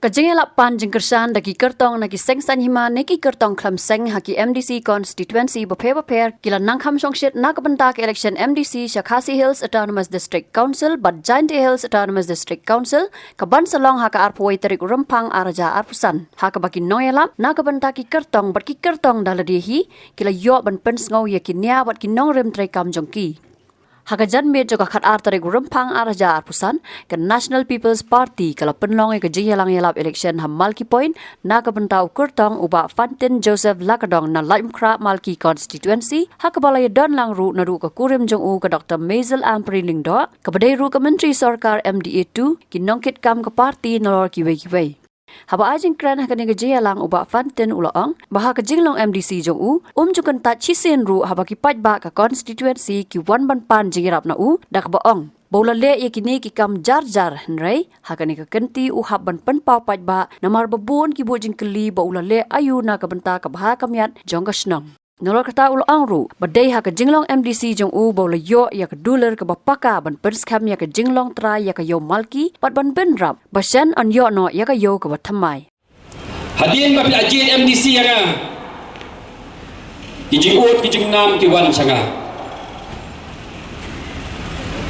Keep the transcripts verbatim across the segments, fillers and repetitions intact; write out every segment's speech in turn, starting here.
Ka jingïalap pan jingkyrshan da ki kyrtong na ki seng saiñ hima ne ki kyrtong khlem seng ha ki M D C constituency bapher bapher ki la nang kham shongshit na ka bynta ka election M D C sha Khasi Hills Autonomous District Council bad Jaintia Hills Autonomous District Council, ka ban sa long ha ka arphew wei tarik Rymphang ar hajar arphew san. Ha kaba ki nongïalap na ka bynta ki kyrtong bad ki kyrtong da lade hi ki la ïoh ban pynsngew ïa ki nia bad ki nongrim treikam jong ki. Ha ka janmiet jong ka khatar tarik Rymphang ar hajar arphew san, ka National People's Party ka la pynlong ïa ka jingïalang ïalap election ha Malki Point na ka bynta u kyrtong u Bah Fantin Joseph Lakadong na Laitumkhrah Malki constituency, ha kaba la ïadon lang ruh naduh ka kurim jong u ka Doctor Maisel Ampareen Lyngdoh, kaba dei ruh ka Myntri Sorkar M D A two, ki nongkitkam ka party nalor kiwei kiwei. Haba ai jingkren ha kane ka jingïalang u Bah Fantin u la ong ba ha ka jinglong M D C jong u, um ju kyntait shisien ruh haba ki paidbah ka constituency ki wan ban pan jingïarap na u da kaba ong ba u la leh ïa kine ki kam jar jar, hynrei ha kane ka kynti u hap ban pynpaw paidbah namar ba bun ki buh jingkylli ba u la leh aïu na ka bynta ka bha ka miat jong ka shnong. Nalor kata u la ong ruh ba dei ha ka jinglong M D C jong u ba u la ïoh ïa ka dulir kaba paka ban pynskhem ïa ka jinglong trai ïa ka ïew Malki bad ban bynrap ba shen yn ïoh noh ïa ka ïew kaba thymmai. Hadien ba phi la jied M D C ïa nga, ki jingud ki jingnam ki wan sha nga.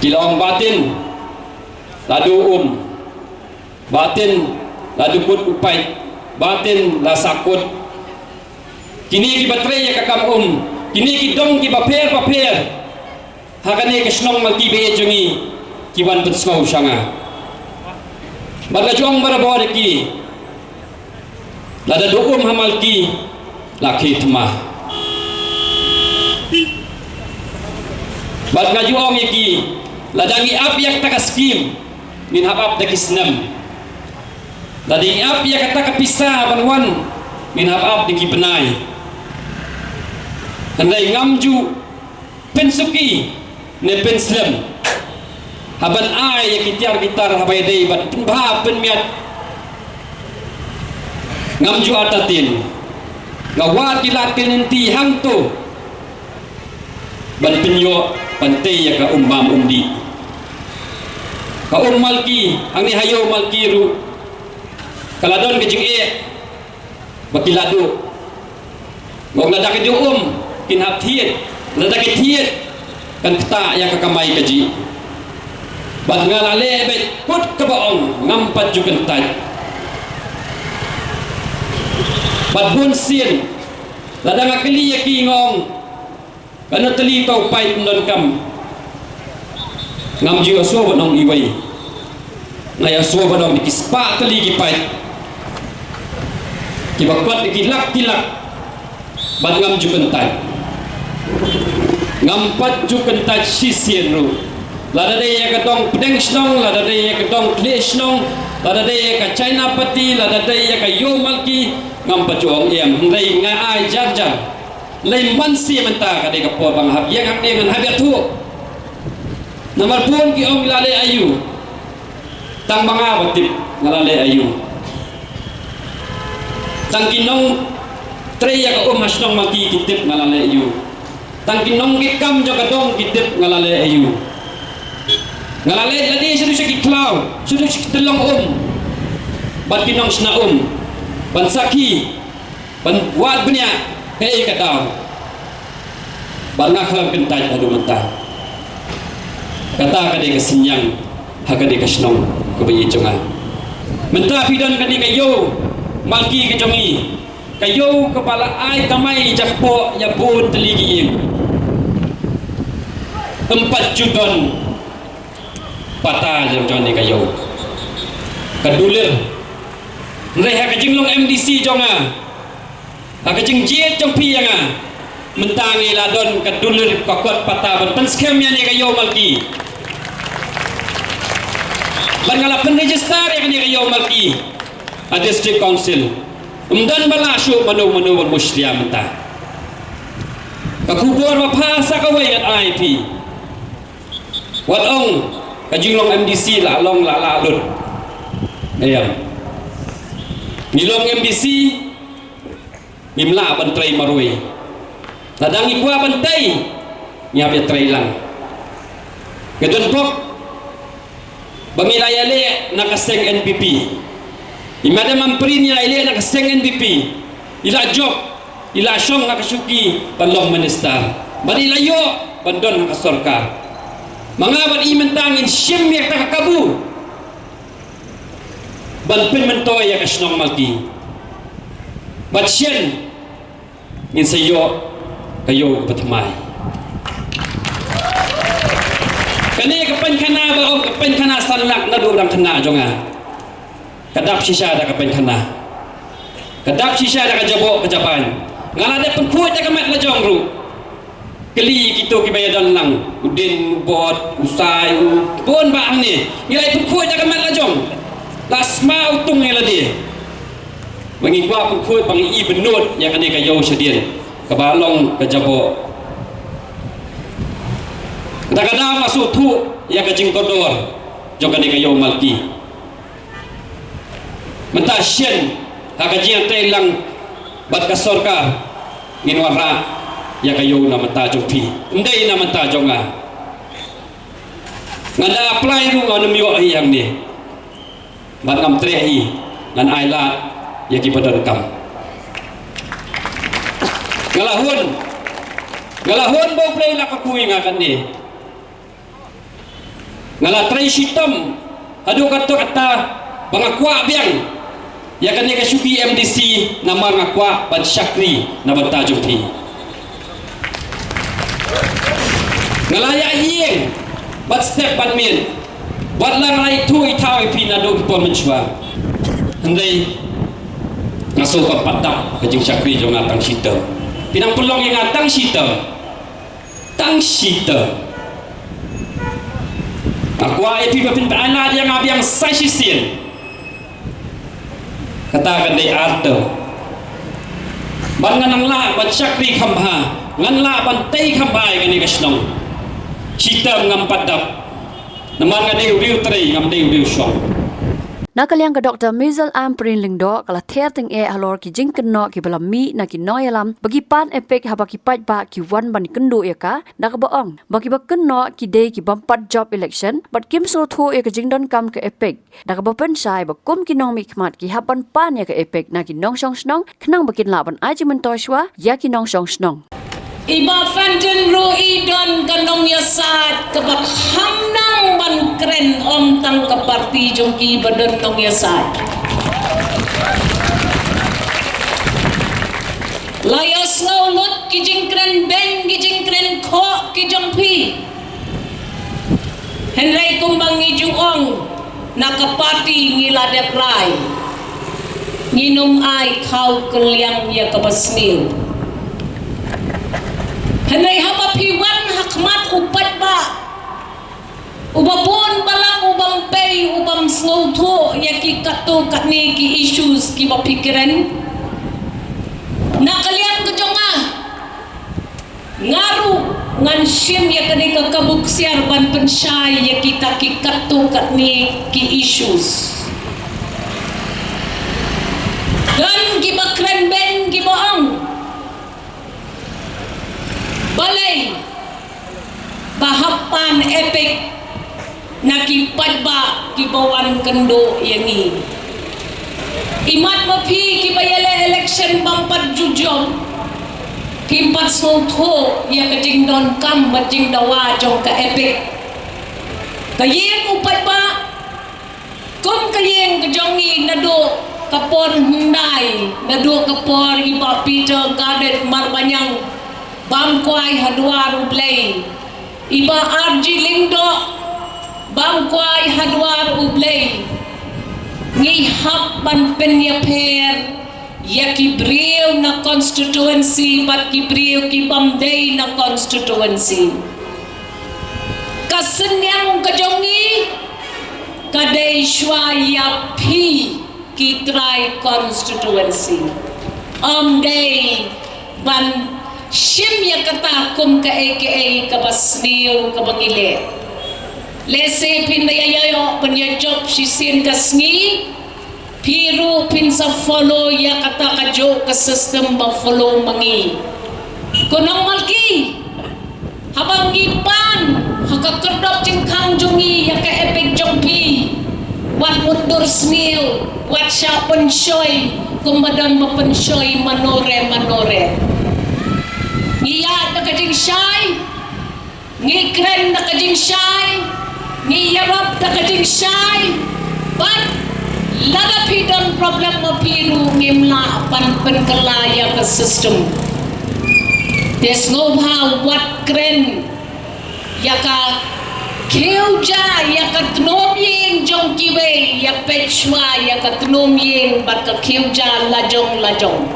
Ki la ong, "Bah Tin, la duh um. Bah Tin, la dukut u pait. Bah Tin, la sahkut." Kine kiba trei ïa ka kam um, kine ki dong kiba pher bapher ha kane ka shnong Malki ba ïeit jong ngi ki wan pynsngew sha nga. Bad nga ju ong barabor ïa ki, lada duh um ha Malki, la khie thma. Bad nga ju ong ïa ki, lada ngi ap ïa kata ka skim, ngin hap ap da ki snem. Lada ngi ap ïa kata ka pisa ban wan, ngin hap ap da ki bnai. Hynrei ngam ju pynsuki ne pynslem ha ban ai ïa ki tiar ki tar haba ïadei bad pynbha pynmiat. Ngam ju artatien. Nga wad ki lad ki lynti hangto ban pynïoh ban tei ïa ka um bam um dih. Ka um Malki, hangne ha ïew Malki ruh ka la don ka jingeh ba ki la duh. Nga ong lada ki duh um kin hap thied, lada ki thied kan ktah ïa ka kamai kajih. Bad nga la leh beit kut kaba ong, ngam pat ju kyntait. Bad bun sien lada nga kylli ïa ki nga ong, "Katno tylli to u paip ym donkam?" Ngam ju ïohsngew ban ong iwei. Nga ïohsngew ban ong da ki spah tylli ki paip kiba kot da ki lak ki lak. Bad ngam ju kyntait. Ngam pat ju kyntait shisien ruh. Lada dei ïa ka dong pdeng shnong, lada dei ïa ka dong khlieh shnong, lada dei ïa ka China pati, lada dei ïa ka ïew Malki, ngam pat ju ong em. Hynrei nga ai jar jar. Lei man sien mynta ka dei ka por ba nga hap ïeng hangne ngan hap ïathuh. Namar bun ki ong ngi la leh aïu. Tang ma nga ba tip nga la leh aïu. Tang ki nongtrei ïa ka um ha shnong Malki ki tip nga la leh aïu. Tang ki nongkitkam jong ka dong ki tip nga la leh aïu. Nga la leh lade shaduh sha ki khlaw, shaduh sha ki tyllong um bad ki nongshna um ban sakhi, ban wad bniah kaei ka daw. Bad nga khlem kyntait haduh mynta. Kata ka dei ka synñiang ha ka dei ka shnong kaba ïeit jong nga. Mynta phi don kane ka ïew Malki ka jong ngi, ka ïew kaba la ai kamai jakpoh ïa bun tylli ki ïing. Ym pat ju don pata jong jong ne ka ïew. Ka dulir. Hynrei ha ka jinglong M D C jong nga, ha ka jingjied jong phi ïa nga, mynta ngi la don ka dulir ka kot pata ban pynskhem ïa ne ka ïew Malki. Bad nga la pynregister ïa kane ka ïew Malki ha District Council. Ym don ba lah shuh mano mano ban mushlia mynta. Ka khubor ba pha sa kawei ngan ai phi. Wat ong ka jinglong M D C la long la la lut. Ïa. Ngi long M D C ngim lah ban trei marwei. Lada ngi kwah ban tei ngi hap ïa trei lang. Nga don bok ba ngi la ïaleh na ka seng N P P. I Madam Ampareen i la ïaleh na ka seng N P P, i la jop, i la shong ha ka shuki ban long minister, bad i la ïoh ban don ha ka sorkar. Ma nga bad i mynta ngin shim ïa kata ka kabu ban pynmyntoi ïa ka shnong Malki. Bad shen ngin sa ïoh ka ïew kaba thymmai. Kane ka paikhana ba ong ka paikhana san lak naduh ba dang khynnah jong nga, ka dap shisha da ka paikhana, ka dap shisha da ka jaboh ka jaban. Nga la dep pynkhuid da ka met la jong ruh. Kylli kito kiba ïadon lang, u Din, u Bot, u Sai, u bun bah hangne. Ngi la pynkhuid da ka met la jong. La sma u tung ïa lade. Ba ngi kwah pynkhuid ba ngi i bynnud ïa kane ka ïew shadien kaba long ka jaboh. Kata ka daw nga sngewthuh ïa ka jingkordor jong kane ka ïew Malki. Mynta shen ha ka jingïatreilang bad ka sorkar, ngin wanrah ïa ka ïew na bynta jong phi, ym dei na bynta jong nga. Nga da apply ruh ngan ym ïoh hi hangne. Bad ngam treh hi, ngan ailad ïa kiba donkam. Nga la hun, nga la hun ba U Blei u la kyrkhu ïa nga kane. Nga la trei shitom haduh katta katta ba nga kwah biang ïa kane ka shuki M D C, namar nga kwah ban shakri na bynta jong phi. Nga la ïa ïeng bad step bad miet, wat la nga la ïathuh ïathaw ïa phi naduh ki por mynshuwa. Hynrei nga sngewbha pat dap ka jingshakri jong nga tang shi term. Phi nang pynlong ïa nga tang shi term. Tang shi term. Nga kwah ïa phi ba phin pynlait ïa nga biang sa shisien. Kata kan dei ar term. Bad ngan nang lah ban shakri kham bha, ngan lah ban tei kham bha ïa kane ka shnong. Shi term ngam pat dap. Namar nga dei u riew trei, ngam dei u riew shong. Na ka liang ka Doctor Maisel Ampareen Lyngdoh ka la ther tyngeh halor ki jingkynnoh kiba la mih na ki nongïalam ba ki pan EPIC haba ki paidbah ki wan ban kynduh ïa ka, da kaba ong ba kiba kynnoh ki dei ki bym pat jop election bad kim sngewthuh ïa ka jingdonkam ka EPIC, da kaba pynshai ba kum ki nongmihkhmat ki hap ban pan ïa ka EPIC na ki nongshong shnong khnang ba kin lah ban ai jingmyntoi shuwa ïa ki nongshong shnong. I Bah Fenton ruh i don ka nongïasaid kaba kham nang ban kren, ym tang ka parti jong ki ba don nongïasaid. La ïohsngew lut ki jingkren beiñ, ki jingkren khoh ki jong phi. Hynrei kumba ngi ju ong, na ka parti ngi la dep rai, ngin ym ai khaw kylliang ïa kaba sniew. Hynrei haba phi wan ha khmat u paidbah uba bun balang, u bym pei, u bym sngewthuh ïa ki katto katne ki issues kiba phi kren, na ka liang ka jong nga, nga ruh ngan shim ïa kane ka kabu ksiar ban pynshai ïa kita ki katto katne ki issues. Don kiba kren beiñ kiba ong, balei ba hap pan EPIC na ki paidbah kiba wan kynduh ïa ngi. Imat ma phi kiba ïaleh election bym pat ju jop, phim pat sngewthuh ïa ka jingdonkam bad jingdawa jong ka EPIC. Ka ïing u paidbah kum ka ïing ka jong ngi, naduh ka por hyndai, naduh ka por i Bah Peter Garded Marbaniang, bam kwai ha dwar U Blei, i Bah R G Lyngdoh, bam kwai ha dwar U Blei. Ngi hap ban pynïapher ïa ki briew na constituency bad ki briew ki bym dei na constituency. Ka synñiang ka jong ngi ka dei shuwa ïa phi ki trai constituency. Ym dei ban shim ïa kata kum kaei kaei kaba sniew kaba ngi leh. Lehse phin da ïa ïoh ban ïa jop shisien ka sngi, phi ruh phin sa follow ïa kata kajuh ka system ba follow ma ngi. Ko nong Malki, haba ngi pan ha ka khyrdop jingkhang jong ngi ïa ka EPIC jong phi, Wat mutdur sniew, wat shah pynshoi kumba don ba pynshoi mano re mano re. Ngi ïaid da ka jingshai, ngi kren da ka jingshai, ngi ïarap da ka jingshai. Bad lada phi don problem ma phi ruh, ngim lah ban pynkylla ïa ka system. Te sngewbha wat kren ïa ka khiew ja ïa ka tnum ïing jong kiwei, ïa peit shuwa ïa ka tnum ïing bad ka khiew ja lajong lajong.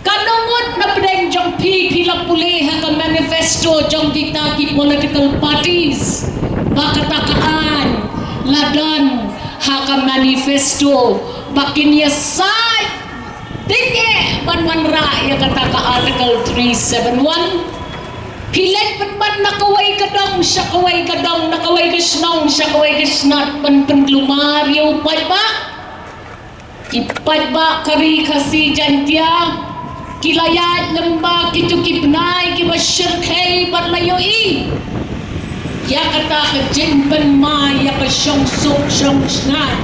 Katno ngut na pdeng jong phi, phi la pule ha ka manifesto jong kita ki political parties ba kata ka aiñ la don ha ka manifesto ba kin ïasaid tyngeh ban wanrah ïa kata ka Article three seven one. Phi leit pynban na kawei ka dong sha kawei ka dong, na kawei ka shnong sha kawei ka shnat, ban pynkulmar ïa u paidbah. Ki paidbah ka Ri Khasi Jaiñtia ki la ïaid lyngba kito ki bnai kiba shyrkhei bad la ïohi ïa kata ka jingpynmai ïa ka shongsuk shongsngaid.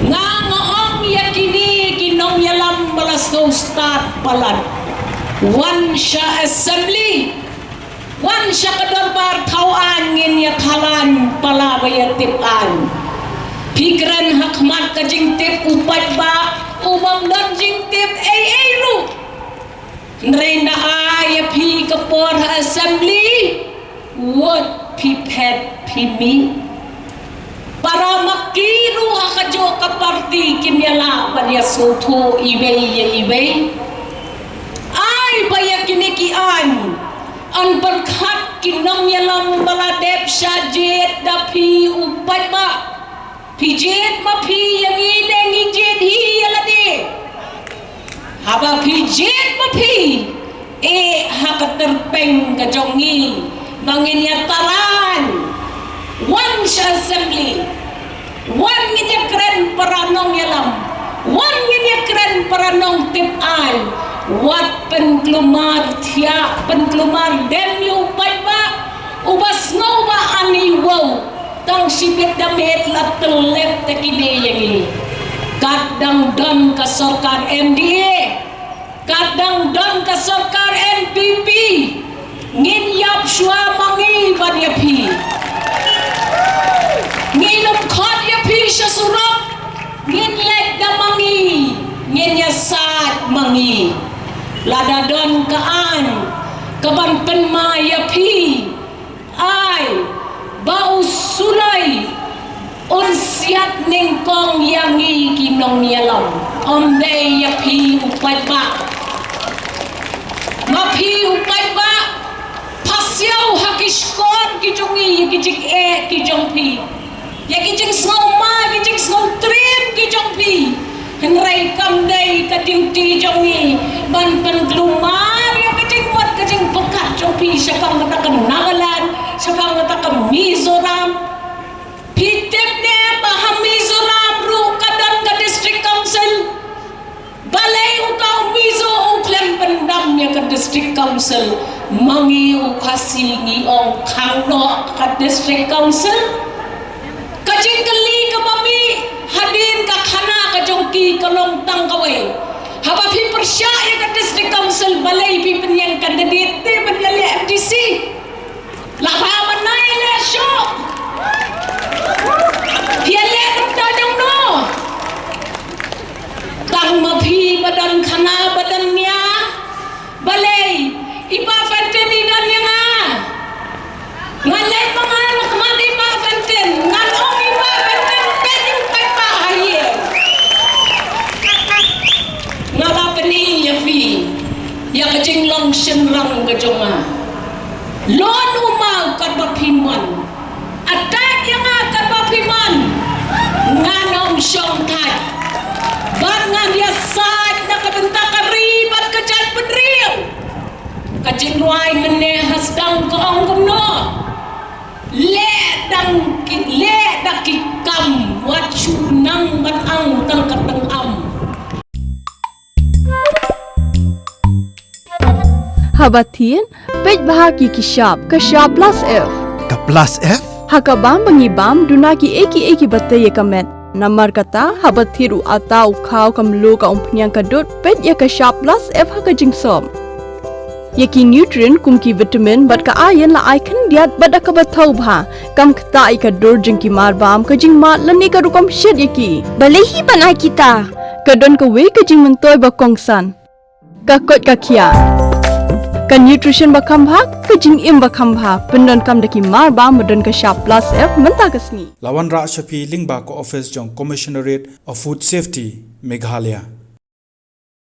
Nga nga ong ïa kine ki nongïalam ba la sngewstad palat, wan sha assembly, wan sha ka dorbar thaw aiñ, ngin ïa thaw aiñ, pala ba ïa tip aiñ. Phi kren ha khmat ka jingtip u paidbah u bym don jingtip ei ei ruh. Hynrei nga ai ïa phi ka por ha assembly, wat phi phet phi mih. Para ma ki ruh ha kajuh ka party kim ïa lah ban ïa sngewthuh iwei ïa iwei. Ai ba ïa kine ki aiñ, yn pyrkhat ki nongïalam ba la dep shah jied da phi u paidbah. Phi jied ma phi ïa ngi ne ngi jied hi ïa lade? Haba phi jied ma phi, eh, ha ka tyrpeng ka jong ngi ba ngin ïa thaw aiñ. Wan sha assembly, wan ngin ïa kren para nongïalam, wan ngin ïa kren para nongtip aiñ. Wat pynkulmar thiah, pynkulmar dem ïa u paidbah uba sngew ba ani wow. Tang shibit da miet la tyllep te kine ïa ngi. Kat dang don ka sorkar M D A, kat dang don ka sorkar N P P, ngin ïap shuwa ma ngi bad ïa phi. Ngin ym khot ïa phi sha surok, ngin leit da ma ngi, ngin ïa said ma ngi. Lada don ka aiñ kaban pynmai ïa phi, ai ba u suloi un siat nyngkong ïa ngi ki nongïalam, ym dei ïa phi u paidbah. Ma phi u paidbah, pha siaw ha ki shkor ki jong ngi, ïa ki jingeh ki jong phi, ïa ki jingsngewma, ki jingsngewtriem ki jong phi. Hynrei kam dei ka duty jong ngi ban pynkulmar ïa ka jingmut ka jingpyrkhat jong phi shaphang kata ka Nagaland, shaphang kata ka Mizoram. Phi tip ne ba ha Mizoram ruh ka don ka district council? Balei uta u Mizo u khlem pyndam ïa ka district council? Ma ngi u Khasi ngi ong khang noh ka district council. Ka jingkylli kaba mih hadien ka khana ka jong ki ka long tang kawei. Haba phi pyrshah ïa ka district council, balei phi pynïeng candidate te ban ïaleh M D C? Lah ba ban nai leh shuh. Phi ïaleh kumta jong no? Tang ma phi ba don khana ba don nia. Balei i Bah Fenton i don ïa nga? Nga leit ma nga na khmat i Bah Fenton, ngan ong i Bah Fenton, peit ïa u paidbah ha ïing. Nga la pyni ïa phi ïa ka jinglong shynrang ka jong nga. Lon u maw katba phi mon. Attack ïa nga katba phi mon. Ngan ym shong thait. Bad ngan ïasaid na ka bynta ka ri bad ka jaitbynriew. Ka jingrwai mynne ha sdang ka ong kumno: leh dang ki, leh da ki kam, wat shu nang ban ang tang ka tyngam. Haba thin, peit bha ki ki shap, ka shap plus F. Ka plus F? Ha ka bam ba ngi bam, duna ki ei ki ei ki ba tei ïa ka met. Namar kata, haba thied u atta u khaw ka mluh ka umphniang ka dud, peit ïa ka Shap Plus F ha ka jingsop. Ïa ki nutrient kum ki vitamin bad ka iron la ai khyndiat bad da kaba thaw bha. Kam ktah ïa ka dur jong ki mar bam, ka jingmad lane ka rukom shet ïa ki. Balei hi ban ai kita? Ka don kawei ka jingmyntoi ba kongsan. Ka koit ka khiah. Ka nutrition ba kham bha, ka jingim ba kham bha. Pyndonkam da ki mar bam ba don ka Shap Plus F mynta ka sngi. La wanrah sha phi lyngba ka office jong Commissionerate of Food Safety, Meghalaya.